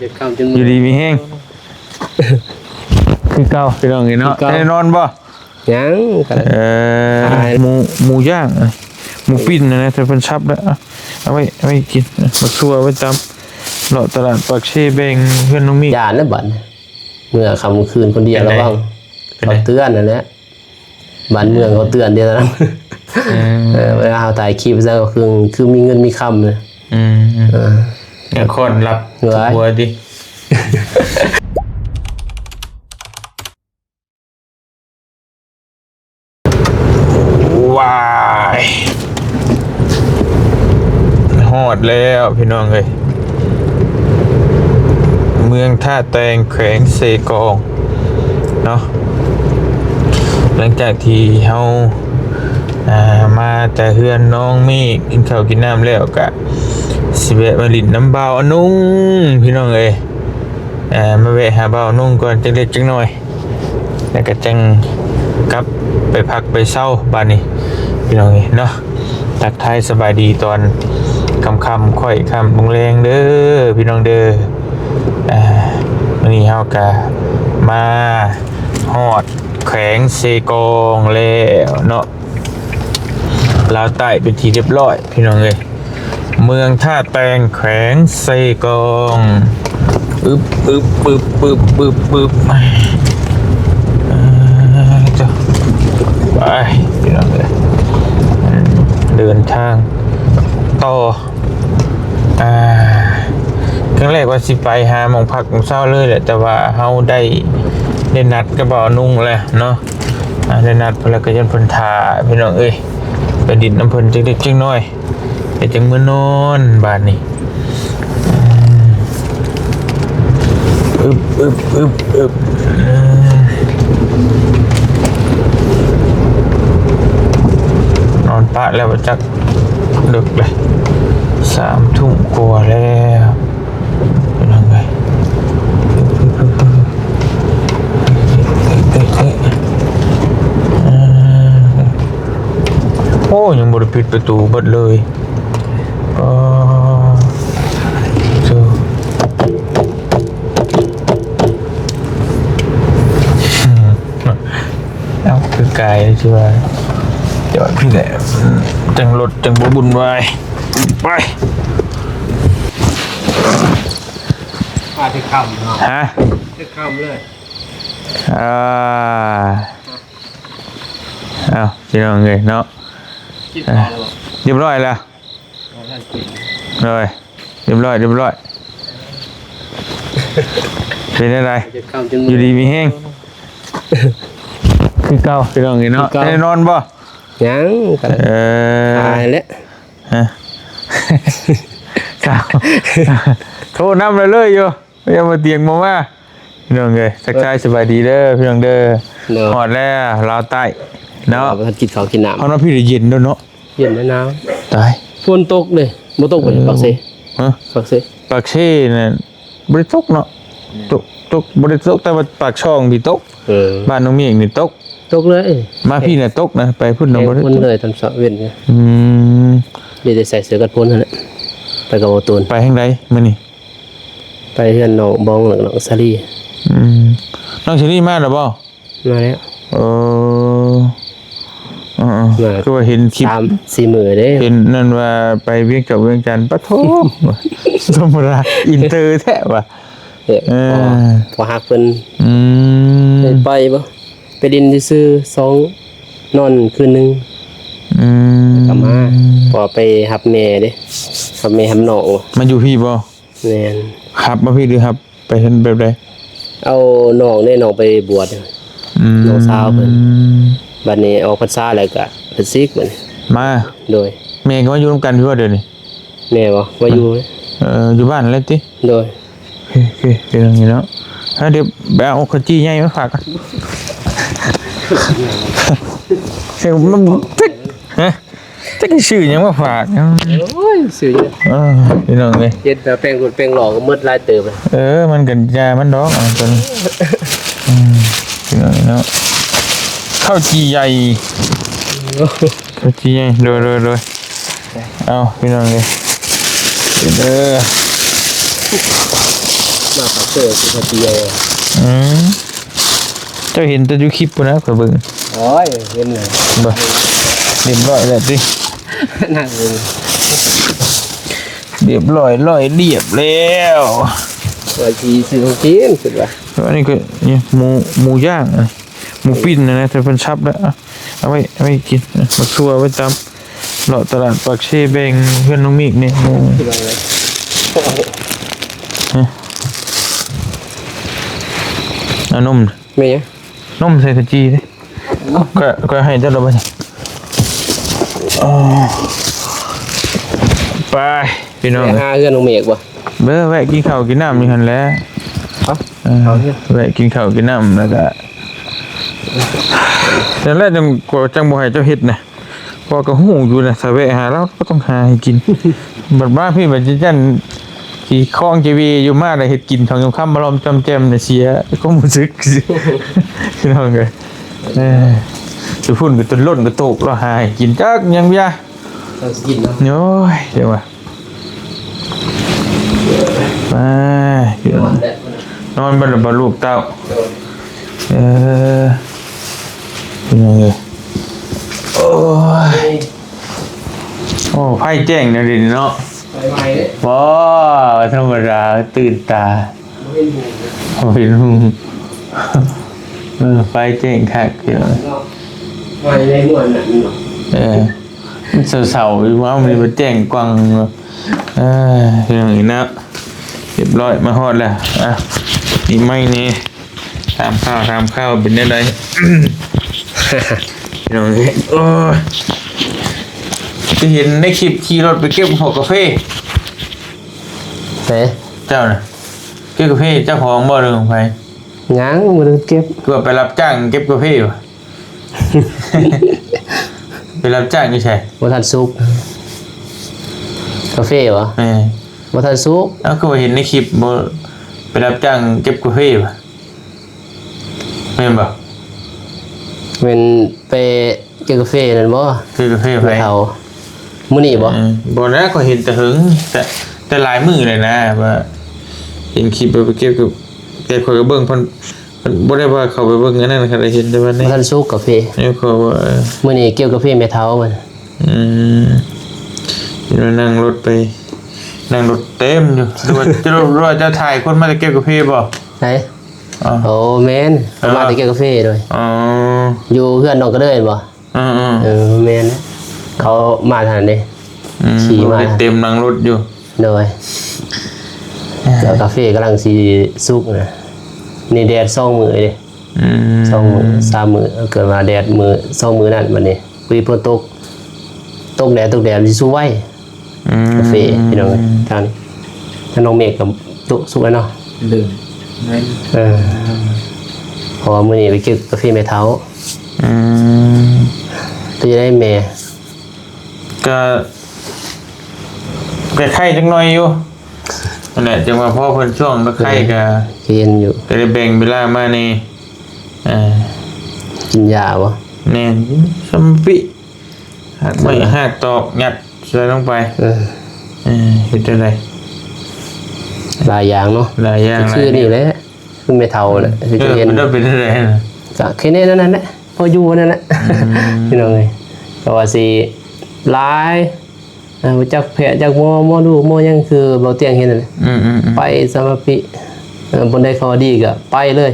ເຮັດຄຳຈົນ ຢູ່ດີມີແຮງ ຄືເກົ່າ ພີ່ນ້ອງເອີຍເນາະ ຄືເກົ່າ ໄດ້ນອນບໍ່? ຍັງ ເອີ ຕາຍ ໝູ ໝູຍ່າງ ໝູປີ້ນນະ ແຕ່ເພິ່ນສັບແລ້ວ ເອົາໄວ້ ເອົາໄວ້ກິນ ໝາກຖົ່ວໄວ້ຕຳ ເລາະຕະຫຼາດປາກເຊ ແບ່ງເຮືອນນ້ອງມີ ຢ້ານແລ້ວບັດນີ້ ເມື່ອຄ່ຳຄືນຄົນດຽວ ເປັນໃດ? ລະວັງ ເປັນໃດ? ເຂົາເຕືອນນັ້ນແຫຼະ ບ້ານເມືອງເຂົາເຕືອນເດ້ ເອີ ເອີ ເວລາເຮົາຖ່າຍຄລິບຊັ້ນກໍຄື ຄືມີເງິນມີຄຳນະ ອືມ ເອີ ນະຄອນລັບ ເອີ ຫົວຕິ ວ້າຍ ຮອດແລ້ວພີ່ນ້ອງເອີຍ ເມືອງທ່າແຕງ ແຂວງເຊກອງເນາະ ຫຼັງຈາກທີ່ເຮົາ ອ່າ ມາແຕ່ເຮືອນນ້ອງເມກ ກິນເຂົ້າກິນນ້ຳແລ້ວ ກະຊິແວະມາຫຼິ້ນນຳບ່າວອະນຸງ ພີ່ນ້ອງເອີຍ ອ່າ ມາແວະຫາບ່າວອະນຸງກ່ອນ ຈັກເລັກຈັກນ້ອຍ ແລ້ວກໍຈັ່ງກັບໄປພັກໄປເຊົາບາດນີ້ ພີ່ນ້ອງເອີຍເນາະ. ທັກທາຍສະບາຍດີຕອນຄ່ຳໆ ຄ່ອຍຄ່ຳລົງແລງເດີ ພີ່ນ້ອງເດີ. ອ່າ ມື້ນີ້ເຮົາກະມາຮອດແຂວງເຊກອງແລ້ວເນາະ. ລາວໃຕ້ເປັນທີ່ຮຽບຮ້ອຍ ພີ່ນ້ອງເອີຍ ເມືອງທ່າແຕງ ແຂວງເຊກອງ. ອຶບ ອຶບ ອຶບ ອຶບ ອຶບ ອຶບ ເອີ ເຈົ້າ ໄປ ພີ່ນ້ອງເອີຍ ເດີນທາງຕໍ່. ອ່າ ຄັ້ງແລກວ່າຊິໄປຫາໝ່ອງພັກໝ່ອງເຊົາເລີຍແຫຼະ ແຕ່ວ່າເຮົາໄດ້ ໄດ້ນັດກັບບ່າວນຸ່ງແລ້ວເນາະ ອ່າ ໄດ້ນັດເພິ່ນແລ້ວ ກໍຢ້ານເພິ່ນຖ້າ ພີ່ນ້ອງເອີຍ ໄປດິນນຳເພິ່ນຈັກເລັກຈັກນ້ອຍ ແລ້ວຈັ່ງເມືອນອນບາດນີ້. ອຶບ ອຶບ ອຶບ ອຶບ ນອນປະແລ້ວບໍ່ຈັກ ເລິກເລີຍ ສາມທຸ່ມກວ່າແລ້ວ ພີ່ນ້ອງເອີຍ. ໂອ້ ຍັງບໍ່ໄດ້ປິດປະຕູເບິດເລີຍ. ອໍ ໂທ້ ເອົ້າ ຄືກາຍຊິວ່າ ຈອດພີ້ແຫຼະ ຈັ່ງລົດຈັ່ງບໍ່ວຸ່ນວາຍ. ໄປ ມາແຕ່ຄ່ຳເນາະ ຮະ ແຕ່ຄ່ຳເລີຍ ອ່າ ເອົ້າ ພີ່ນ້ອງເອີຍເນາະ ກິນຂ້າວແລ້ວບໍ່? ຮຽບຮ້ອຍແລ້ວ ໂດຍ ຮຽບຮ້ອຍ ຮຽບຮ້ອຍ ເປັນຈັ່ງໃດ? ຢູ່ດີມີແຮງ ຄືເກົ່າ ພີ່ນ້ອງເອີຍເນາະ ຄືເກົ່າ ໄດ້ນອນບໍ່? ຍັງ ເອີ ຕາຍແລ້ວ ຮະ ໂທນຳເລີຍຢູ່ ຍັງບໍ່ຕຽງບໍ່ມາ ພີ່ນ້ອງເອີຍ. ທັກທາຍສະບາຍດີເດີ ພີ່ນ້ອງເດີ ໂດຍ ຮອດແລ້ວ ລາວໃຕ້ເນາະ ບໍ່ທັນກິນເຂົ້າກິນນ້ຳ ເຮົານອນພີ້ເຢັນໂດດເນາະ ເຢັນແລ້ວໜາວ ຕາຍ ຝົນຕົກເດ້ ບໍ່ຕົກບໍ່ ເອີ ປາກເຊ ຮະ ປາກເຊ ປາກເຊນັ້ນບໍ່ໄດ້ຕົກເນາະ ຕົກ ຕົກ ບໍ່ໄດ້ຕົກ ແຕ່ວ່າປາກຊ່ອງນີ້ຕົກ ເອີ ບ້ານນ້ອງເມກນີ້ຕົກ ຕົກເລີຍ ມາພີ້ນະຕົກນະ ໄປພຸ້ນນະບໍ່ໄດ້ຕົກ ເລີຍຕອນເຊົ້າເວັນ ອືມ ມີແຕ່ໃສ່ເສື້ອກັນຝົນຫັ້ນແຫຼະ ໄປກັບບໍ່ຕູນ ໄປທາງໃດມື້ນີ້? ໄປເຮືອນນ້ອງບອງ ແລ້ວກໍນ້ອງສາລີ ອືມ ນ້ອງສາລີມາແລ້ວບໍ່? ມາແລ້ວ ເອີ ເອີໆ ມາ ຄືວ່າເຫັນຄລິບ ສາມສີ່ມື້ເດ້ ເຫັນນັ້ນວ່າໄປວຽງຈັນ ວຽງຈັນ ປະໂທ ທຳມະດາ ອິນເຕີແທ້ວ່າ ເອີ ເອີ ພໍ ພໍຮັກເພິ່ນ ອືມ ໄດ້ໄປບໍ່? ໄປຫຼິ້ນຊື່ໆ ສອງ ນອນຄືນໜຶ່ງ ອືມ ແລ້ວກໍມາ ເພາະວ່າໄປຮັບແມ່ເດ້ ຮັບແມ່ຮັບນ້ອງ ມາຢູ່ພີ້ບໍ່? ແມ່ນ ຮັບມາພີ້ ຫຼືຮັບໄປເຮັດແບບໃດ? ເອົານ້ອງເດ້ ນ້ອງໄປບວດ ອືມ ນ້ອງສາວເພິ່ນ ບັດນີ້ອອກພັນສາແລ້ວກໍເພິ່ນສິກບັດນີ້ ມາ ໂດຍ ແມ່ກໍມາຢູ່ນຳກັນຢູ່ບໍ່ດຽວນີ້? ແມ່ບໍ່ ມາຢູ່ ເອີ ຢູ່ບ້ານແລ້ວຕິ? ໂດຍ ໂອເຄ ໂອເຄ ເປັນຢ່າງນີ້ເນາະ ເອົາ ດຽວໄປເອົາເຂົ້າຈີ່ໃຫຍ່ມາຝາກກ່ອນ ເອີ ມັນ ຮະ? ຈັກຊິຊື້ຫຍັງມາຝາກ ໂອ້ຍ ຊື້ຫຍັງ ເອີ ພີ່ນ້ອງເອີຍ ເຮັດແບບແປ້ງຫຼຸດແປ້ງຫຼອກກໍໝົດຫຼາຍເຕີບ ເອີ ມັນກໍຢ່າມັນດອກ ເອົາຕົວນີ້ ອືມ ພີ່ນ້ອງເນາະ ເຂົ້າຈີ່ໃຫຍ່ ເຂົ້າຈີ່ໃຫຍ່ ໂດຍ ໂດຍ ໂດຍ ເອົາ ພີ່ນ້ອງເອີຍ ເດີ ມ ເກີດຢູ່ຄົນດຽວ. ອືມ ເຈົ້າເຫັນແຕ່ຢູ່ຄລິບພຸ້ນນະ ຂ້ອຍເບິ່ງ. ໂອ້ຍ ເຫັນແລ້ວ ບໍ່ ລຽບຮ້ອຍແລ້ວຕິ? ນັ່ງເບິ່ງ ລຽບຮ້ອຍ ລອຍລຽບແລ້ວ. ວ່າຊິຊື້ຂອງກິນ ຄິດວ່າ ອັນນີ້ກໍ ນີ້ ໝູ ໝູຍ່າງ ໝູປີ້ນນະ ແຕ່ເພິ່ນສັບແລ້ວ. ເອົາໄວ້ ເອົາໄວ້ກິນ ໝາກຖົ່ວໄວ້ຕຳ ເລາະຕະຫຼາດປາກເຊ ແບ່ງເຮືອນນ້ອງມີກແດ່. ເອົານົມ ແມ່ນຫຍັງ? ນົມໃສ່ຂະຈີເດ້. ເອົ້າ ຂ້ອຍ ຂ້ອຍໃຫ້ເຈົ້າແລ້ວບັດນີ້. ເອີ ໄປ ພີ່ນ້ອງ ໄປຫາເຮືອນນ້ອງເມກບໍ່? ເບິ່ງ ແວະກິນເຂົ້າກິນນ້ຳຢູ່ຫັ້ນແຫຼະ. ເອົ້າ ເອີ ເຂົ້າເຮືອນ ແວະກິນເຂົ້າກິນນ້ຳ ແລ້ວກະ ນັ້ນແຫຼະ ຈັ່ງ ກໍຈັ່ງບໍ່ໃຫ້ເຈົ້າເຮັດນະ. ເພາະກໍຮູ້ຢູ່ນະ ຖ້າແວະຫາລາວກໍຕ້ອງຫາໃຫ້ກິນ. ບັດມາພີ້ບັດຈັນ ຊິຄອງຈະເວຢູ່ ມາແລ້ວເຮັດກິນສອງສາມຄຳ ມາລອມຈອມແຈ່ມນີ້ ເສຍຄວາມຮູ້ສຶກ ພີ່ນ້ອງເອີຍ. ເອີ ຢູ່ພຸ້ນກໍຈົນລົ້ນກະໂຕກ ລາວຫາໃຫ້ກິນຈັກຫຍັງຢາ ເຈົ້າຊິກິນເນາະ. ໂອ້ຍ ຈັ່ງວ່າ ໄປ ນອນແລ້ວ ນອນເບິດແລ້ວບໍ່ລູກເຕົ້າ? ໂດຍ ເອີ ເປັນຫຍັງເອີຍ? ໂອ້ຍ ໂອ້ ໄຟແຈ້ງແນວນີ້ເນາະ. ໄຟໃໝ່ເດ້ ບໍ່ທຳມະດາ ຕື່ນຕາ ບໍ່ເຫັນຫູ ບໍ່ເຫັນຫູ. ເອີ ໄຟແຈ້ງຄັກຢູ່ເນາະ ໄຟໃນມ່ວນນັ້ນເນາະ. ເອີ ມັນເຊົາໆຢູ່ ເອົາ ມັນມາແຈ້ງກວ່າງເນາະ. ເອີ ພີ່ນ້ອງເອີຍເນາະ ລຽບຮ້ອຍ ມາຮອດແລ້ວ. ອ່ະ ນີ້ໃໝ່ແດ່ ຖາມຂ່າວ ຖາມຂ່າວເປັນແນວໃດ ພີ່ນ້ອງເອີຍ. ໂອ້ຍ ໄປເຫັນໃນຄລິບຂີ່ລົດໄປເກັບພວກກາເຟ. ເອີ ເຈົ້ານະ ເກັບກາເຟເຈົ້າຂອງບໍ່ ຫຼືຂອງໃຜ? ຍັງບໍ່ໄດ້ເກັບ. ຄືວ່າໄປຮັບຈ້າງເກັບກາເຟບໍ່? ໄປຮັບຈ້າງຢູ່ໃສ? ບໍ່ທັນສຸກ ກາເຟບໍ່? ແມ່ນ ບໍ່ທັນສຸກ. ເອົ້າ ຄືວ່າເຫັນໃນຄລິບບໍ່ ໄປຮັບຈ້າງເກັບກາເຟບໍ່? ແມ່ນບໍ່? ແມ່ນໄປເກັບກາເຟນັ້ນບໍ່? ເກັບກາເຟໃຜ? ແມ່ເຖົ້າ ມື້ນີ້ບໍ່? ເອີ ບໍ່ນະ ຂ້ອຍເຫັນແຕ່ເຫິງ ແຕ່ ແຕ່ຫຼາຍມື້ແລ້ວນະ ວ່າເຫັນຄລິບໄປເກັບ ແຕ່ຂ້ອຍກໍເບິ່ງເພິ່ນ ບໍ່ໄດ້ວ່າເຂົ້າໄປເບິ່ງອັນນັ້ນ ຄັນໄດ້ເຫັນແຕ່ວ່າໃນ ບໍ່ທັນສຸກກາເຟ. ເອີ ຂ້ອຍວ່າ ເອີ ມື້ນີ້ເກັບກາເຟແມ່ເຖົ້າມັນ. ອືມ ເຫັນວ່ານັ່ງລົດໄປ ນັ່ງລົດເຕັມຢູ່. ຫຼືວ່າ ຫຼືວ່າເຈົ້າຖ່າຍຄົນມາແຕ່ເກັບກາເຟບໍ່? ໃສ? ອໍ ໂອ້ ແມ່ນ ເຂົາມາແຕ່ເກັບກາເຟໂດຍ. ອໍ ຢູ່ເຮືອນນ້ອງກະເດີຍແມ່ນບໍ່? ເອີໆ ເອີ ແມ່ນ ເຂົາມາທາງນັ້ນເດ້. ອືມ ຂີ່ມາ ລົດເຕັມຫຼັງລົດຢູ່. ໂດຍ ເອີ ກາເຟກຳລັງຊິສຸກນະ ນີ້ແດດສອງມື້ເດ້. ອືມ ສອງມື້ສາມມື້ ເກີດວ່າແດດມື້ສອງມື້ນັ້ນ ບັດນີ້ພໍດີຝົນຕົກ ຕົກແດດ ຕົກແດດມັນຊິສຸກໄວ. ອືມ ກາເຟພີ່ນ້ອງເອີຍ ທາງນີ້ ທາງນ້ອງເມກກໍຕຸກສຸກແລ້ວເນາະ. ເດີ ເອີ ເພາະວ່າມື້ນີ້ໄປເກັບກາເຟແມ່ເຖົ້າ. ອືມ ເປັນຈັ່ງໃດແມ່? ກໍ ກໍໄຂ້ຈັກໜ້ອຍຢູ່ ນັ້ນແຫຼະ ຈັ່ງວ່າພໍເພິ່ນຊ່ວງໄຂ້ກໍ ເອີ ເຫັນຢູ່ ກໍໄດ້ແບ່ງເວລາມາແດ່. ເອີ ກິນຢາບໍ່? ແມ່ນ ຊຳປິ ຮາກໄມ້ ຮາກຕອກ ຍັດໃສ່ລົງໄປ. ເອີ ເອີ ເຮັດຈັ່ງໃດ ຫຼາຍຢ່າງເນາະ ຫຼາຍຢ່າງ ຄືນີ້ແຫຼະ ຄືແມ່ເຖົ້າແຫຼະ ເອີ ຄືຈະເຫັນ ມັນເປັນຈັ່ງໃດນະ ກະແຄ່ແນວນັ້ນແຫຼະ ພໍຢູ່ນັ້ນແຫຼະ. ອືມ ພີ່ນ້ອງເອີຍ ກໍວ່າຊິຫຼາຍ ເອີ ຈັກແພະ ຈັກໝໍ ໝໍດູ ໝໍຫຍັງ ຄືເບົາຕຽງເຫັນນັ້ນແຫຼະ. ອືມໆໆ ໄປສະມາປິ ເອີ ບ່ອນໃດເຂົາວ່າດີກໍໄປເລີຍ.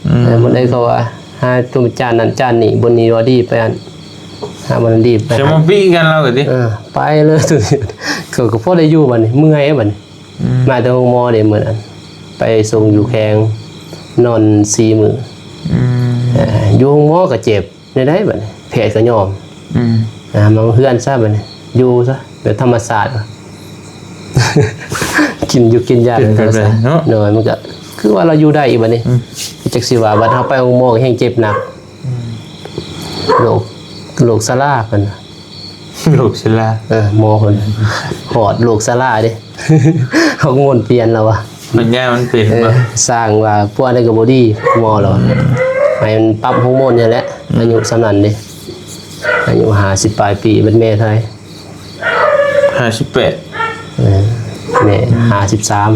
ອືມ ເອີ ບ່ອນໃດເຂົາວ່າຫາໂຕມາຈານນັ້ນຈານນີ້ ບ່ອນນີ້ວ່າດີໄປຫັ້ນ ຫາບ່ອນນັ້ນດີໄປ ສະມາປິກັນລາວກໍຕິ ເອີ ໄປເລີຍ. ກໍ ກໍພໍໄດ້ຢູ່ບັດນີ້ ເມື່ອຍບັດນີ້. ອືມ ມາແຕ່ໂຮງໝໍເດ້ມື້ນັ້ນ ໄປສົ່ງຢູ່ແຂວງ ນອນສີ່ມື້. ອືມ ເອີ ຢູ່ໂຮງໝໍກໍເຈັບ ແນວໃດບັດນີ້ ແພດກໍຍອມ. ອືມ ອ່າ ມາເຮືອນຊະບັດນີ້ ຢູ່ຊະແບບທຳມະຊາດ ກິນຢູ່ກິນຢາ ເປັນແບບນັ້ນເນາະ. ໂດຍ ມັນກໍຄືວ່າລາວຢູ່ໄດ້ອີກບັດນີ້. ອືມ ຈັກຊິວ່າ ບັດເຮົາໄປໂຮງໝໍກໍແຮ່ງເຈັບໜັກ. ອືມ ໂລກ ໂລກຊະລາເພິ່ນ ໂລກຊະລາ ເອີ ໝໍເພິ່ນ ຮອດໂລກຊະລາເດ້ ຮອກໂມນປ່ຽນແລ້ວວ່າ ປັນຍາມັນເປັນ ເອີ ບໍ່ ສ້າງວ່າພວກນັ້ນກໍບໍ່ດີ ໝໍລາວວ່າ. ອືມ ໃຫ້ມັນປັບຮອກໂມນນີ້ແຫຼະ. ອືມ ອາຍຸສ່ຳນັ້ນເດ້ ອາຍຸຫ້າສິບປາຍປີ ບັດແມ່ເທົ່າໃດ? ຫ້າສິບແປດ. ເອີ ແມ່ ອືມ ຫ້າສິບສາມ.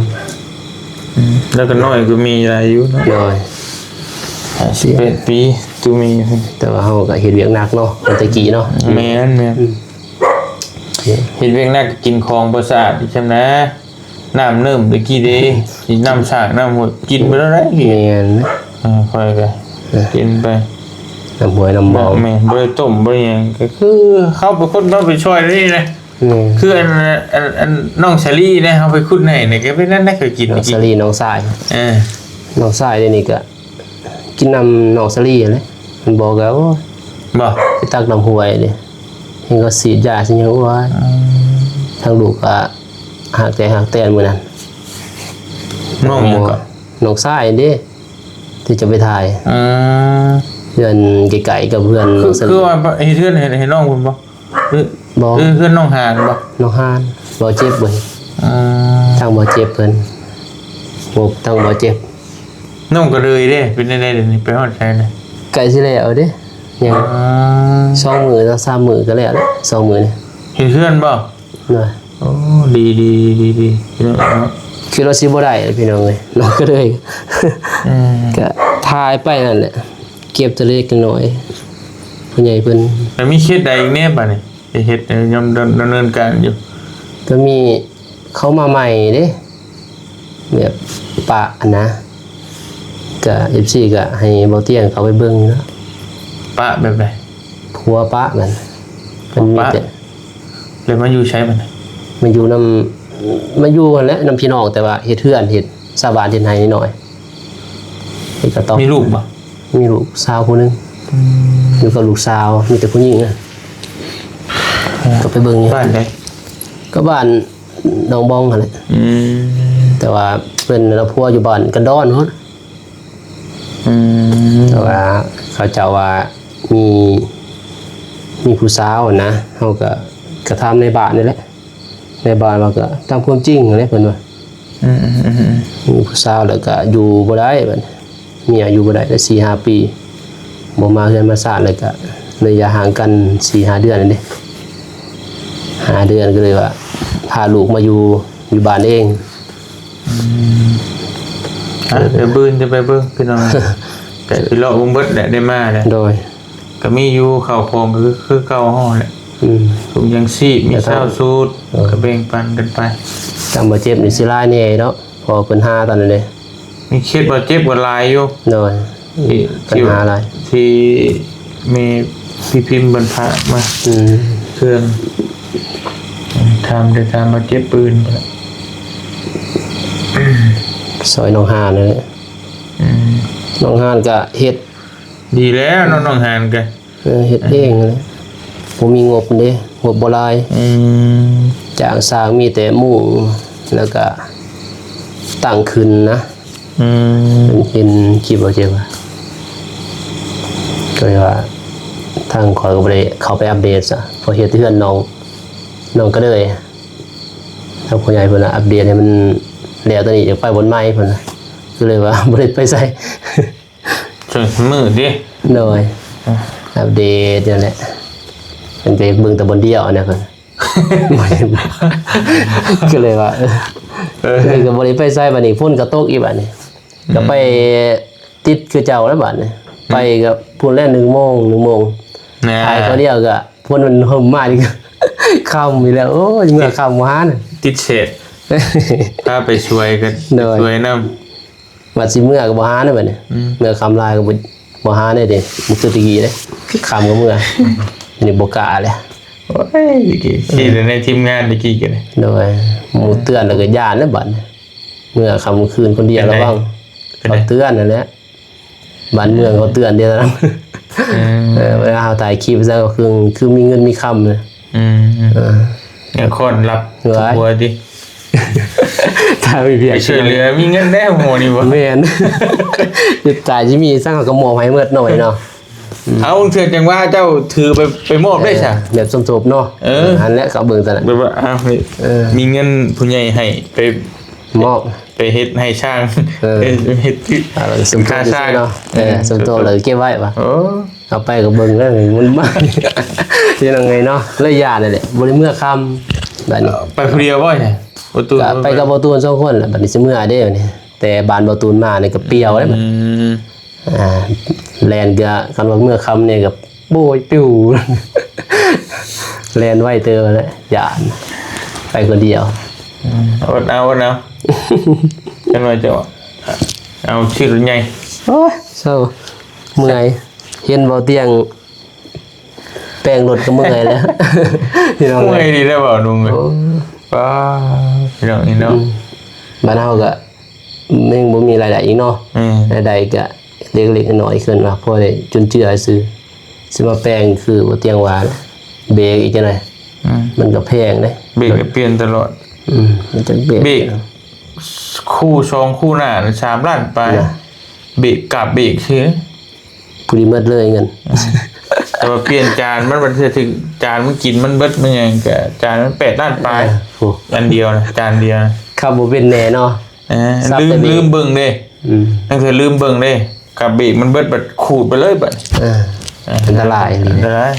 ອືມ ແລ້ວກໍນ້ອຍກໍມີຫຼາຍຢູ່ເນາະ ໂດຍ ຫ້າສິບແປດປີ ຕູມີ ແຕ່ວ່າເຮົາກໍເຮັດວຽກໜັກເນາະ ແຕ່ກີ້ເນາະ ແມ່ນໆ ອືມ ເຮັດວຽກໜັກກໍກິນຂອງບໍ່ສະອາດອີກຊັ້ນນະ ນ້ຳເນີມແຕ່ກີ້ເດ້ ນ້ຳສາກນ້ຳຫ້ວຍກິນໄປແລ້ວໄດ໋ ແມ່ນ ເອີ ຂ້ອຍກໍ ເອີ ກິນໄປ ນ້ຳຫ້ວຍນ້ຳບໍ່ ແມ່ນ ບໍ່ໄດ້ຕົ້ມບໍ່ໄດ້ຫຍັງ ກໍຄືເຮົາເປັນຄົນເຮົາໄປຊ່ອຍນີ້ນະ ແມ່ນ ຄືອັນ ອັນ ອັນນ້ອງສາລີນະ ເຮົາໄປຂຸດໃຫ້ນີ້ກໍເປັນນັ້ນນະ ເຄີຍກິນ ນ້ອງສາລີ ນ້ອງຊາຍ ເອີ ນ້ອງຊາຍເດນີ້ກໍ ກິນນຳນ້ອງສາລີຫັ້ນແຫຼະ ມັນບໍ່ກໍ ໂອ້ຍ ບໍ່ ໄປຕັກນ້ຳຫ້ວຍເດ້ ເຫັນເຂົາສີດຢາສີດຫຍັງ ໂອ້ຍ ອືມ ທາງລູກກໍຮັກແຕ່ຮັກແຕ່ມື້ນັ້ນ ນ້ອງຫຍັງກໍ ນ້ອງຊາຍເດ້ ທີ່ຈະໄປຖ່າຍ ອືມ ເຮືອນໃກ້ໆກັບເຮືອນ ຄື ນ້ອງສາລີ ຄືວ່າເຮັດເຮືອນໃຫ້ ໃຫ້ນ້ອງເພິ່ນບໍ່? ຫຼື ບໍ່ ຄືເຮືອນນ້ອງຫານບໍ່? ນ້ອງຫານ ບໍ່ເຈັບເພິ່ນ ອືມ ທາງບໍ່ເຈັບເພິ່ນ ບໍ່ ທາງບໍ່ເຈັບ ນ້ອງກະເລີຍເດ້ ເປັນແນວໃດດຽວນີ້ ໄປຮອດໃສແລ້ວ? ໃກ້ຊິແລ້ວເດ້ ຍັງ ອືມ ສອງມື້ ສາມມື້ກໍແລ້ວແຫຼະ ສອງມື້ນີ້ ເຮັດເຮືອນບໍ່? ໂດຍ ໂອ້ ດີໆໆໆ ພີ່ນ້ອງເນາະ ຄິດວ່າຊິບໍ່ໄດ້ພີ່ນ້ອງເອີຍ ນ້ອງກະເລີຍ ອືມ ກະຖ່າຍໄປນັ້ນແຫຼະ ເກັບແຕ່ເລັກແຕ່ນ້ອຍ ຜູ້ໃຫຍ່ເພິ່ນ ແລ້ວມີເຂດໃດອີກແດ່ບາດນີ້ ໄປເຮັດ ເອີ ຍາມດຳ ດຳເນີນການຢູ່ ກໍມີເຂົ້າມາໃໝ່ເດ້ ແບບປະຫັ້ນນະ ກະ ເອັຟຊີ ກະໃຫ້ເບົາຕຽງເຂົ້າໄປເບິ່ງເນາະ ປະແບບໃດ? ຜົວປະນັ້ນ ເພິ່ນມີແຕ່ ແລ້ວມາຢູ່ໃສບັດນີ້? ມາຢູ່ນຳ ມາຢູ່ຫັ້ນແຫຼະ ນຳພີ່ນ້ອງ ແຕ່ວ່າເຮັດເຮືອນ ເຮັດຊາວບ້ານເຮັດໄຮ່ນ້ອຍ ເຮັດກະຕອກ ມີລູກບໍ່? ມີລູກສາວຜູ້ໜຶ່ງ ອືມ ຢູ່ກັບລູກສາວ ມີແຕ່ຜູ້ຍິງນະ ເອີ ກໍໄປເບິ່ງຢູ່ ບ້ານໃດ? ກໍບ້ານໜອງບອງຫັ້ນແຫຼະ ອືມ ແຕ່ວ່າເພິ່ນລະຜົວຢູ່ບ້ານກັນດອນພຸ້ນ ອືມ ແຕ່ວ່າເຂົາເຈົ້າວ່າມີ ມີຜູ້ສາວຫັ້ນນະ ເຮົາກໍ ກໍຖາມໃນບ້ານນີ້ແຫຼະ ໃນບ້ານວ່າກໍຕາມຄວາມຈິງຫັ້ນແຫຼະ ເພິ່ນວ່າ ອືມໆໆໆ ມີຜູ້ສາວແລ້ວກໍຢູ່ບໍ່ໄດ້ບັດນີ້ ເມຍຢູ່ບໍ່ໄດ້ໄດ້ສີ່ຫ້າປີ ບໍ່ມາເຮືອນມາຊານ ແລ້ວກໍໄລຍະຫ່າງກັນສີ່ຫ້າເດືອນນັ້ນເດ້ ຫ້າເດືອນ ກໍເລີຍວ່າພາລູກມາຢູ່ ຢູ່ບ້ານເອງ ອືມ ອ່ະ ດຽວບືນຈະໄປເບິ່ງພີ່ນ້ອງ ກະຊິເລາະເບິ່ງເບິດແຫຼະ ໄດ້ມາແລ້ວ ໂດຍ ກໍມີຢູ່ເຂົ້າຂອງ ກໍຄື ຄືເກົ່າເຮົາແຫຼະ ອືມ ຖົງຢາງຊີບ ມີຊາວຊຸດ ເອີ ກໍແບ່ງປັນກັນໄປ ທາງບາດເຈັບນີ້ຊິຫຼາຍແດ່ເນາະ ເພາະວ່າເພິ່ນຫາຕອນນັ້ນເດ້ ມີເຂດບາດເຈັບກໍຫຼາຍຢູ່ ໂດຍ ທີ່ ບັນຫາຫຼາຍ ທີ່ມີພີ່ພິມເພິ່ນພາກມາ ອືມ ເຄື່ອງ ຖາມ ໄດ້ຖາມບາດເຈັບອື່ນ ຊ່ອຍນ້ອງຫານນັ້ນແຫຼະ ອືມ ນ້ອງຫານກະເຮັດ ດີແລ້ວເນາະ ນ້ອງຫານກະ ເອີ ເຮັດເອງຫັ້ນແຫຼະ ບໍ່ມີງົບເດ້ ງົບບໍ່ຫຼາຍ ອືມ ຈ້າງຊ່າງມີແຕ່ມຸງ ແລ້ວກະຕັ້ງຂຶ້ນນະ ອືມ ເຫັນຄລິບເອົາເຈົ້າວ່າ ກໍເລີຍວ່າ ທາງຂ້ອຍກໍບໍ່ໄດ້ເຂົ້າໄປອັບເດດຊະ ເພາະເຮັດເຮືອນນ້ອງ ນ້ອງກະເລີຍ ທາງຜູ້ໃຫຍ່ເພິ່ນວ່າອັບເດດໃຫ້ມັນແລ້ວ ຕອນນີ້ຢາກໄປບ່ອນໃໝ່ເພິ່ນວ່າ ກໍເລີຍວ່າບໍ່ໄດ້ໄປໃສ. ຊ່ວງມື້ເດ້ ໂດຍ ອ່າ ອັບເດດນັ້ນແຫຼະ ເພິ່ນກໍຢາກເບິ່ງແຕ່ບ່ອນດຽວນະເພິ່ນ ກໍເລີຍວ່າ ເອີ ເອີ ກໍບໍ່ໄດ້ໄປໃສ ບາດນີ້ຝົນກໍຕົກອີກ ບາດນີ້ ອືມ ກໍໄປຕິດຄືເກົ່າແລ້ວ ບາດນີ້ ອືມ ໄປກໍພຸ້ນແຫຼະ ໜຶ່ງໂມງ ໜຶ່ງໂມງ ແນ່ ຖ່າຍຕົວດຽວກໍຝົນມັນເລີ່ມມາອີກ ຄ່ຳອີກແລ້ວ ໂອ້ຍ ເມື່ອຄ່ຳບໍ່ຫານ ຕິດເສດ ພາໄປຊ່ວຍກັນ ໂດຍ ໄປຊ່ວຍນຳ ວ່າຊິເມືອກໍບໍ່ຫານະບັດນີ້ ອືມ ເມືອຄ່ຳຫຼາຍກໍບໍ່ ບໍ່ຫານະເດ້ ບໍ່ຄືແຕ່ກີ້ເດ້ ຄ່ຳກໍເມືອ ອືມ ດຽວນີ້ບໍ່ກ້າແລ້ວ ໂອ້ຍ ແຕ່ກີ້ ເອີ ຂີ່ແຕ່ໃນທີມງານແຕ່ກີ້ກໍໄດ້ ໂດຍ ໝູ່ເຕືອນແລ້ວກໍຢ້ານແລ້ວບັດນີ້ ເມືອຄ່ຳຄືນຄົນດຽວ ເປັນໃດ ລະວັງ ເປັນໃດ ເຂົາເຕືອນນັ້ນແຫຼະ ບ້ານເມືອງເຂົາເຕືອນເດ້ ອືມ ເອີ ເວລາເຮົາຖ່າຍຄລິບຊັ້ນກໍຄື ຄືມີເງິນມີຄຳນະ ອືມ ເອີ ຍັງຄ້ອນລັບ ເອີ ຜົວຕິ ຖ້າມີວຽກ ໄປຊ່ວຍເຫຼືອ ມີເງິນແດ່ໝູ່ນີ້ບໍ່ ແມ່ນ ຕາຍຊິມີສັງເຮົາກໍມອບໃຫ້ໝົດໜ້ອຍເນາະ ອືມ ເອົາ ເທື່ອຈັ່ງວ່າເຈົ້າຖືໄປ ໄປມອບໄດ້ຊະ ເອີ ແບບສົມທົບເນາະ ເອີ ເອີ ຫັ້ນແຫຼະ ເຂົາເບິ່ງຊັ້ນແຫຼະ ແບບວ່າ ເອົາ ເອີ ມີເງິນຜູ້ໃຫຍ່ໃຫ້ໄປມອບ ໄປເຮັດໃຫ້ຊ່າງ ເອີ ເຮັດ ເຮັດ ອ່າ ສົມທົບ ຄ່າຊ່າງ ເນາະ ເອີ ເອີ ສົມທົບ ສົມທົບ ແລ້ວເກັບໄວ້ວ່າ ໂອ້ ເອົາໄປກໍເບິ່ງແລ້ວມັນມາ ເຮັດຈັ່ງໃດເນາະ ເລີຍຢ້ານນັ້ນແຫຼະ ບໍ່ໄດ້ເມືອຄ່ຳ ບາດນີ້ ເອີ ໄປຜູ້ດຽວບໍ່ ປະຕູ ກໍໄປກັບປະຕູສອງຄົນແຫຼະ ບາດນີ້ຊິເມືອເດ້ ບາດນີ້ ແຕ່ບ້ານບໍ່ຕູນມານີ້ກໍປ່ຽວເດ້. ອືມ ອ່າ ແລ່ນກໍ ຄັນວ່າເມື່ອຄ່ຳນີ້ກໍໂອ້ຍ ປິວ ແລ່ນໄວເຕີບແຫຼະ ຢ້ານ ໄປຄົນດຽວ. ອືມ ອົດເອົາ ອົດເອົາ ຈັກໜ້ອຍຈະເອົາ ຊື້ລົດໃຫຍ່. ໂອ້ຍ ເຊົາ ເມື່ອຍ ເຫັນເບົາຕຽງ ແປງລົດກໍເມື່ອຍແລ້ວ ພີ່ນ້ອງ. ເມື່ອຍດີແລ້ວເວົ້າລຸງເອີຍ. ໂອ້ ປ້າ ພີ່ນ້ອງນີ້ເນາະ. ອືມ ບ້ານເຮົາກໍຍັງບໍ່ມີລາຍໄດ້ອີກເນາະ. ອືມ ລາຍໄດ້ກໍເລັກໆນ້ອຍໆ ຂຶ້ນວ່າພໍໄດ້ຈຸນເຈືອຊື່. ຊິມາແປງຄືບໍ່ຕຽງວ່າ ເບຣກອີກຈັ່ງໃດ. ອືມ ມັນກໍແພງເດ້ ເບຣກກໍປ່ຽນຕະຫຼອດ. ອືມ ມັນຈັກເບຣກ ເບຣກຄູ່ສອງຄູ່ໜ້າສາມລ້ານປາຍນະ. ເບຣກ ກາບເບຣກຊື່ ພໍດີໝົດເລີຍເງິນ. ແຕ່ວ່າປ່ຽນຈານມັນ ມັນຖືກ ຈານມັນກິນມັນເບິດ ມັນຫຍັງກະ ຈານມັນແປດລ້ານປາຍ. ເອີ ໂອ້ ອັນດຽວນະ ຈານດຽວນະ. ຂັບບໍ່ເປັນແດ່ເນາະ. ເອີ ລືມ ລືມເບິ່ງເດ້. ອືມ ນັ້ນຄືລືມເບິ່ງເດ້ ກາບເບຣກມັນເບິດ ບັດຂູດໄປເລີຍບັດ. ເອີ ອັນຕະລາຍ ອັນຕະລາຍ.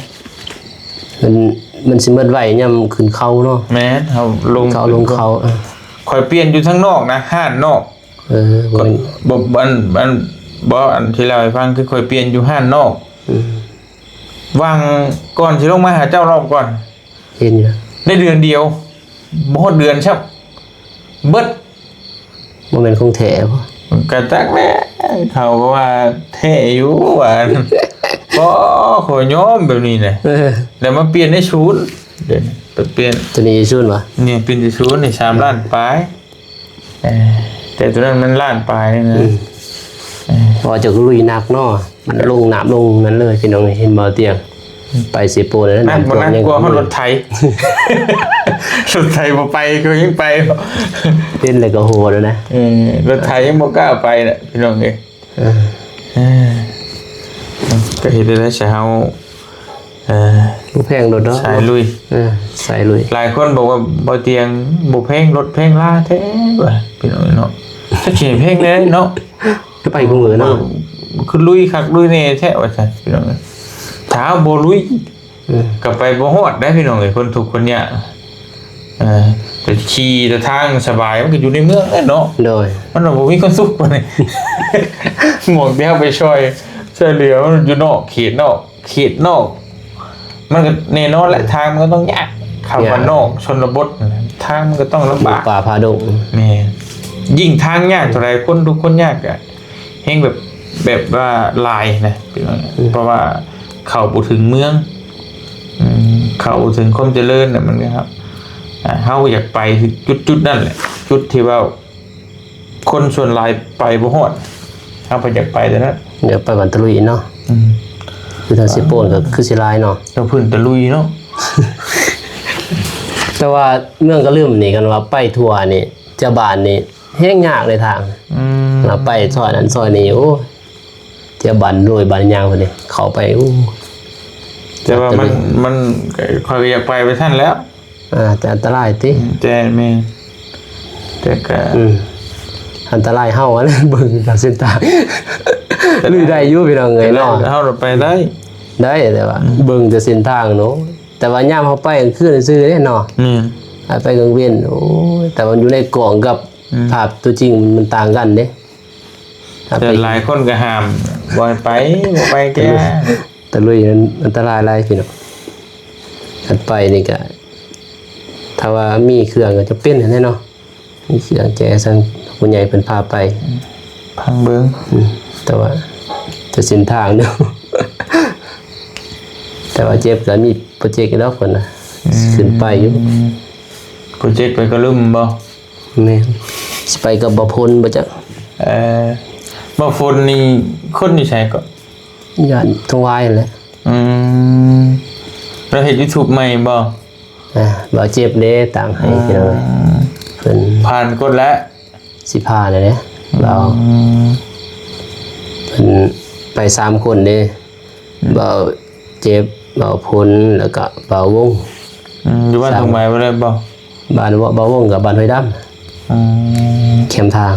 ມັນ ມັນຊິໝົດໄວຍາມຂຶ້ນເຂົາເນາະ. ແມ່ນ ເຮົາລົງເຂົາ ລົງເຂົາ. ເອີ ຂ້ອຍປ່ຽນຢູ່ທາງນອກນະ ຮ້ານນອກ. ເອີ ບໍ່ ອັນ ອັນ ບໍ່ ອັນທີ່ເລົ່າໃຫ້ຟັງ ຄືຂ້ອຍປ່ຽນຢູ່ຮ້ານນອກ. ອືມ ຫວ່າງກ່ອນຊິລົງມາຫາເຈົ້າລອບກ່ອນ ເຫັນຢູ່ ໃນເດືອນດຽວ ບໍ່ຮອດເດືອນຊ້ຳ ເບິດ. ບໍ່ແມ່ນຂອງແທ້ບໍ? ກະຈັກແຫຼະ ເຂົາກໍວ່າແທ້ຢູ່ວ່າ. ບໍ່ ຂ້ອຍຍອມແບບນີ້ນະ. ເອີ ແລ້ວມາປ່ຽນໃນສູນ ດຽວນີ້ໄປປ່ຽນ ຕົວນີ້ຢູ່ສູນບໍ? ນີ້ປ່ຽນຢູ່ສູນນີ້ ສາມລ້ານປາຍ. ເອີ ແຕ່ຕົວນັ້ນມັນລ້ານປາຍໜຶ່ງນະ. ອືມ ເອີ ເພາະວ່າເຈົ້າກໍລຸຍໜັກເນາະ ມັນລົງນ້ຳລົງນັ້ນເລີຍ ພີ່ນ້ອງເອີຍ. ເຫັນບໍ່ຕຽງ ໄປເຊໂປແລ້ວ ໜັກບໍ່ໜັກ ນ້ຳຖ້ວມຍັງ ກວ່າເຮົາລົດໄຖ ລົດໄຖບໍ່ໄປກໍຍັງໄປ ເຫັນແລ້ວກໍໂຫດແລ້ວນະ. ເອີ ລົດໄຖຍັງບໍ່ກ້າໄປນະ ພີ່ນ້ອງເອີຍ. ເອີ ເອີ ກໍເຮັດໄດ້ຊະເຮົາ ເອີ ບໍ່ແພງໂດດດອກ ສາຍລຸຍ. ເອີ ສາຍລຸຍ. ຫຼາຍຄົນບອກວ່າ ບໍ່ຕຽງ ບໍ່ແພງ ລົດແພງລາແທ້ວ່າ ພີ່ນ້ອງເນາະ. ຈັກຊິໃຫ້ແພງແນວໃດເນາະ ໄປຄູ່ມື້ເນາະ. ເອີ ຄືລຸຍຄັກລຸຍແນ່ແທ້ວ່າຊັ້ນ ພີ່ນ້ອງເອີຍ. ຖ້າບໍ່ລຸຍ ເອີ ກໍໄປບໍ່ຮອດໄດ໋ ພີ່ນ້ອງເອີຍ ຄົນທຸກຄົນຍາກ. ເອີ ໄປຂີ່ແຕ່ທາງສະບາຍ ມັນກໍຢູ່ໃນເມືອງແຫຼະເນາະ. ໂດຍ ມັນກໍບໍ່ມີຄວາມສຸກປານໃດ ໝວກທີ່ເຮົາໄປຊ່ອຍ ຊ່ວຍເຫຼືອ ມັນຢູ່ນອກ ເຂດນອກ ເຂດນອກ ມັນກໍແນ່ນອນແຫຼະ ທາງມັນກໍຕ້ອງຍາກ. ຄຳວ່ານອກຊົນນະບົດ ທາງມັນກໍຕ້ອງລຳບາກ ປ່າຜາດົງ. ແມ່ນ ຍິ່ງທາງຍາກເທົ່າໃດ ຄົນທຸກຄົນຍາກກໍ ແຮງແບບ ແບບວ່າຫຼາຍນະ ອືມ ເພາະວ່າເຂົ້າບໍ່ເຖິງເມືອງ ອືມ ເຂົ້າບໍ່ເຖິງຄວາມຈະເລີນນະ ມັນກໍ ອ່າ ເຮົາກໍຢາກໄປຈຸດໆນັ້ນແຫຼະ ຈຸດທີ່ວ່າຄົນສ່ວນຫຼາຍໄປບໍ່ຮອດ ເຮົາກໍຢາກໄປແຕ່ນັ້ນ. ຢາກໄປບ້ານຕະລຸຍເນາະ. ອືມ ຄືທາງເຊໂປນກໍຄືຊິຫຼາຍເນາະ ແຕ່ເພິ່ນຕະລຸຍເນາະ. ແຕ່ວ່າເມືອງກະລຶມນີ້ ຄັນວ່າໄປທົ່ວນີ້ ເຈົ້າບ້ານນີ້ ແຮງຍາກໃນທາງ. ອືມ ລະໄປຊອຍນັ້ນຊອຍນີ້ ໂອ້ຍ ເຈົ້າບ້ານໂດຍບ້ານຍ່າງພຸ້ນເດ້ ເຂົ້າໄປ ໂອ້ ແຕ່ວ່າມັນ ມັນ ຂ້ອຍກໍຢາກໄປໄປຊັ້ນແລ້ວ. ອ່າ ແຕ່ອັນຕະລາຍຕິ. ອືມ ແຕ່ແມ່ນ ແຕ່ກະ ອືມ ອັນຕະລາຍເຮົາຫັ້ນແຫຼະ ເບິ່ງຕາມເສັ້ນທາງ ລຸຍໄດ້ຢູ່ ພີ່ນ້ອງເອີຍເນາະ. ເຮົາໄປໄດ້ ໄດ້ ແຕ່ວ່າ ອືມ ເບິ່ງແຕ່ເສັ້ນທາງເນາະ. ແຕ່ວ່າຍາມເຮົາໄປກາງຄືນຊື່ໆເດ້ເນາະ. ແມ່ນ ຖ້າໄປກາງເວັນ ໂອ້ຍ ແຕ່ວ່າຢູ່ໃນກ້ອງກັບ ອືມ ພາບຕົວຈິງມັນຕ່າງກັນເດ້. ແຕ່ຫຼາຍຄົນກໍຫ້າມບໍ່ໃຫ້ໄປ ບໍ່ໄປແກ່ ຕະລຸຍ ຕະລຸຍນັ້ນອັນຕະລາຍຫຼາຍພີ່ນ້ອງ. ຄັນໄປນີ້ກໍ ຖ້າວ່າມີເຄື່ອງກໍຈະເປັນຫັ້ນແຫຼະເນາະ. ມີເຄື່ອງແຈຊັ້ນ ຜູ້ໃຫຍ່ເພິ່ນພາໄປ ອືມ ພັງເບິ່ງ. ອືມ ແຕ່ວ່າຈະເສັ້ນທາງເນາະ ແຕ່ວ່າເຈັບກໍມີໂປຣເຈັກດອກເພິ່ນນະ ອືມ ຂຶ້ນໄປຢູ່. ໂປຣເຈັກໄປກະລຶມບໍ່? ແມ່ນ ຊິໄປກັບບ່າວພົນບໍ່ຈັກ. ເອີ ບ່າວພົນນີ້ຄົນຢູ່ໃສເກາະ? ຢູ່ທົ່ງວາຍຫັ້ນແຫຼະ. ອືມ ລາວເຮັດຢູທູບໃໝ່ບໍ່? ອ່າ ບ່າວເຈັບເດ້ ຕາງໃຫ້ ອືມ ພີ່ນ້ອງເອີຍ. ເພິ່ນຜ່ານກົດແລ້ວ ຊິຜ່ານແລ້ວເດ້ ອືມ ບ່າວ ເພິ່ນໄປສາມຄົນເດ້. ອືມ ບ່າວເຈັບ ບ່າວພົນ ແລ້ວກະບ່າວວົງ. ອືມ ຢູ່ບ້ານທົ່ງໄມບໍ່ໄດ້ບໍ່? ບ້ານ ບ່າວ ບ່າວວົງກັບບ້ານຫ້ວຍດຳ. ອືມ ແຄມທາງ.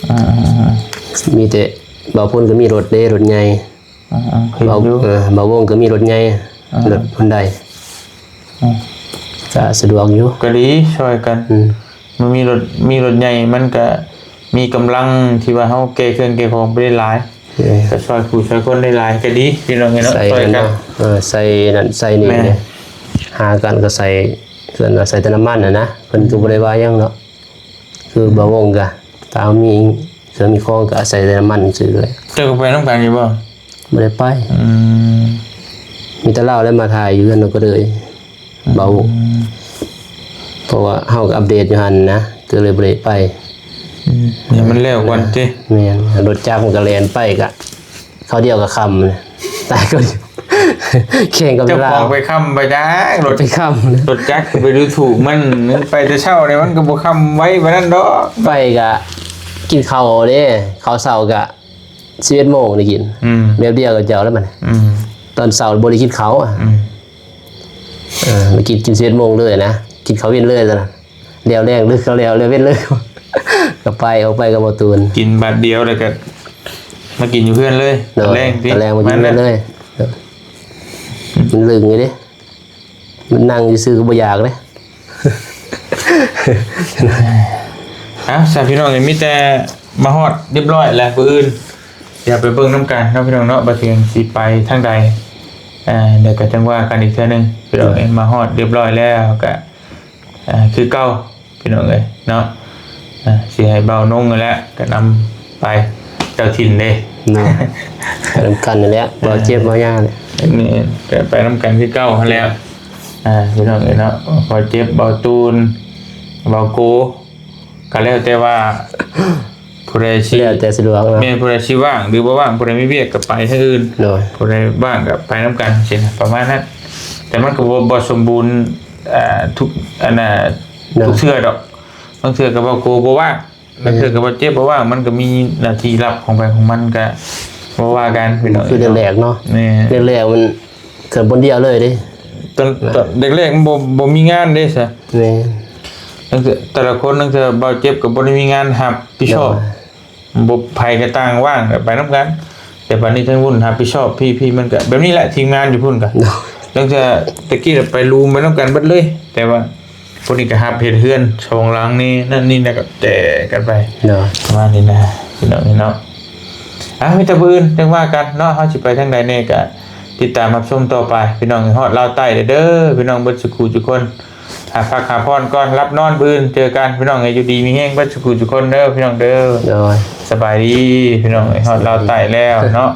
ອືມ ມີແຕ່ບ່າວພົນກໍມີລົດເດ້ ລົດໃຫຍ່. ອືມໆ ເຫັນຢູ່ ບ່າວ ເອີ ບ່າວວົງກໍມີລົດໃຫຍ່ ອືມ ລົດຮຸນໄດ. ອືມ ກໍສະດວກຢູ່ ກໍດີຊ່ອຍກັນ. ອືມ ມັນມີລົດ ມີລົດໃຫຍ່ ມັນກະ ມີກຳລັງທີ່ວ່າເຮົາແກ່ເຄື່ອງແກ່ຂອງໄປໄດ້ຫຼາຍ ເອີ ກໍຊ່ອຍຜູ້ຊ່ອຍຄົນໄດ້ຫຼາຍກໍດີ ພີ່ນ້ອງເອີຍເນາະ ໃສ່ ຊ່ອຍກັນ ເອີ ໃສ່ນັ້ນໃສ່ນີ້ ແມ່ນ ເດ້ ຫາກັນກໍໃສ່ເພິ່ນວ່າໃສ່ແຕ່ນ້ຳມັນຫັ້ນນະ ເພິ່ນກໍບໍ່ໄດ້ວ່າຫຍັງເນາະ ຄືບ່າວວົງກະ ຕາມມີເຄື່ອງມີຂອງກະໃສ່ແຕ່ນ້ຳມັນຊື່ເລີຍ. ເຈົ້າກໍໄປນຳກັນຢູ່ບໍ່? ບໍ່ໄດ້ໄປ ອືມ ມີແຕ່ລາວແຫຼະມາຖ່າຍຢູ່ເຮືອນນ້ອງກະເດີຍ ອືມ ເບົາ ເພາະວ່າເຮົາກໍອັບເດດຢູ່ຫັ້ນນະ ກໍເລີຍບໍ່ໄດ້ໄປ ອືມ ໃຫ້ມັນແລ້ວກ່ອນຕິ ແມ່ນ ລົດຈັກມັນກໍແລ່ນໄປກະ ເຂົ້າດຽວກໍຄ່ຳ ຕາຍກໍດຽວ ແຂ່ງກັບເວລາ ເຈົ້າຂອງໄປຄ່ຳໄປຈັກ ລົດໄປຄ່ຳ ລົດຈັກໄປດູຖູກມັນ ໄປແຕ່ເຊົ້ານີ້ມັນກໍບໍ່ຄ່ຳໄວປານນັ້ນດອກ ໄປກະກິນເຂົ້າເດ້ ເຂົ້າເຊົ້າກະສິບເອັດໂມງໄດ້ກິນ ອືມ ແບບດຽວກັບເຈົ້າແລ້ວບັດນີ້ ອືມ ຕອນເຊົ້າບໍ່ໄດ້ກິນເຂົ້າ ອືມ ເອີ ໄປກິນ ກິນສິບເອັດໂມງເລີຍນະ ກິນເຂົ້າເວັນເລີຍຕອນນັ້ນ ແລ້ວແລງເລີຍ ເຂົ້າແລ້ວ ແລ້ວເວັນເລີຍ ກໍໄປ ອອກໄປກັບບໍ່ຕູນ ກິນບາດດຽວແລ້ວກໍມາກິນຢູ່ເຮືອນເລີຍ ໂດຍ ຕອນແລງຕິ ຕອນແລງມາກິນເຮືອນເລີຍ ມັນລຶງຢູ່ເດ້ ມັນນັ່ງຊື່ໆກໍບໍ່ຢາກເດ້ ເອົາ ຊັ້ນພີ່ນ້ອງເອີຍ ມີແຕ່ມາຮອດຮຽບຮ້ອຍແລ້ວ ມື້ອື່ນ ດຽວໄປເບິ່ງນຳກັນເນາະ ພີ່ນ້ອງເນາະ ວ່າເຖິງຊິໄປທາງໃດ ເອີ ດຽວກໍຈັ່ງວ່າກັນອີກເທື່ອໜຶ່ງ ພີ່ນ້ອງເອີຍ ມາຮອດຮຽບຮ້ອຍແລ້ວກໍ ອ່າ ຄືເກົ່າ ພີ່ນ້ອງເອີຍເນາະ ອ່າ ຊິໃຫ້ເບົານົງຫັ້ນແຫຼະ ກໍນຳໄປ ເຈົ້າຖິ່ນເດ້ ເນາະ ໄປນຳກັນນັ້ນແຫຼະ ເບົາເຈັບເບົາຫຍັງແຫຼະ ແມ່ນ ກໍໄປນຳກັນຄືເກົ່າຫັ້ນແຫຼະ ອ່າ ພີ່ນ້ອງເອີຍເນາະ ເບົາເຈັບ ເບົາຕູນ ເບົາໂກ ກໍແລ້ວແຕ່ວ່າ ຜູ້ໃດຊິ ແລ້ວແຕ່ສະດວກເນາະ ແມ່ນ ຜູ້ໃດຊິວ່າງ ຫຼື ບໍ່ວ່າງ ຜູ້ໃດມີວຽກກໍໄປທາງອື່ນ ໂດຍ ຜູ້ໃດວ່າງກໍໄປນຳກັນຊີ້ນະ ປະມານນັ້ນ ແຕ່ມັນກໍບໍ່ ບໍ່ສົມບູນ ອ່າ ທຸກ ອັນນ່າ ເນາະ ທຸກເທື່ອດອກ ບາງເທື່ອກໍເບົາໂກບໍ່ວ່າງ ບາງເທື່ອກໍເບົາເຈັບບໍ່ວ່າງ ມັນກໍມີໜ້າທີ່ຮັບຂອງໃຜຂອງມັນ ກໍບໍ່ວ່າກັນ ພີ່ນ້ອງ ຄືແລກໆເນາະ ແມ່ນ ແລກໆມັນ ເກີດຄົນດຽວເລີຍເດ້ ຕອນ ຕອນແລກໆມັນບໍ່ ບໍ່ມີງານເດ້ຊະ ແມ່ນ ລາງເທື່ອແຕ່ລະຄົນ ລາງເທື່ອເບົາເຈັບກໍບໍ່ໄດ້ມີງານຮັບຜິດຊອບ ໂດຍ ບໍ່ ໃຜກໍຕ່າງວ່າງກໍໄປນຳກັນ ແຕ່ບັດນີ້ທາງວຸ້ນຮັບຜິດຊອບ ພີ່ ພີ່ ມັນກໍແບບນີ້ແຫຼະ ທີມງານຢູ່ພຸ້ນກໍ ໂດຍ ລາງເທື່ອແຕ່ກີ້ໄປລວມໄປນຳກັນເບິດເລີຍ ແຕ່ວ່າ ພວກນີ້ກໍຮັບເຮັດເຮືອນສອງຫຼັງນີ້ ນັ້ນນີ້ ແລ້ວກໍແຈກກັນໄປ ເນາະ ປະມານນີ້ນະ ພີ່ນ້ອງເນາະ ອ່າ ມີແຕ່ມື້ອື່ນຈັ່ງວ່າກັນເນາະ ເຮົາຊິໄປທາງໃດແດ່ກໍຕິດຕາມຮັບຊົມຕໍ່ໄປ ພີ່ນ້ອງຮອດລາວໃຕ້ເດີ ພີ່ນ້ອງເບິດສຸຂູທຸກຄົນ ອ່າ ພັກຫາຜ່ອນກ່ອນ ຫຼັບນອນ ມື້ອື່ນເຈີກັນ ພີ່ນ້ອງເອີຍ ຢູ່ດີມີແຮງເບິດສຸຂູທຸກຄົນເດີ ພີ່ນ້ອງເດີ ໂດຍ ສະບາຍດີ ພີ່ນ້ອງເອີຍ ຮອດລາວໃຕ້ແລ້ວເນາະ.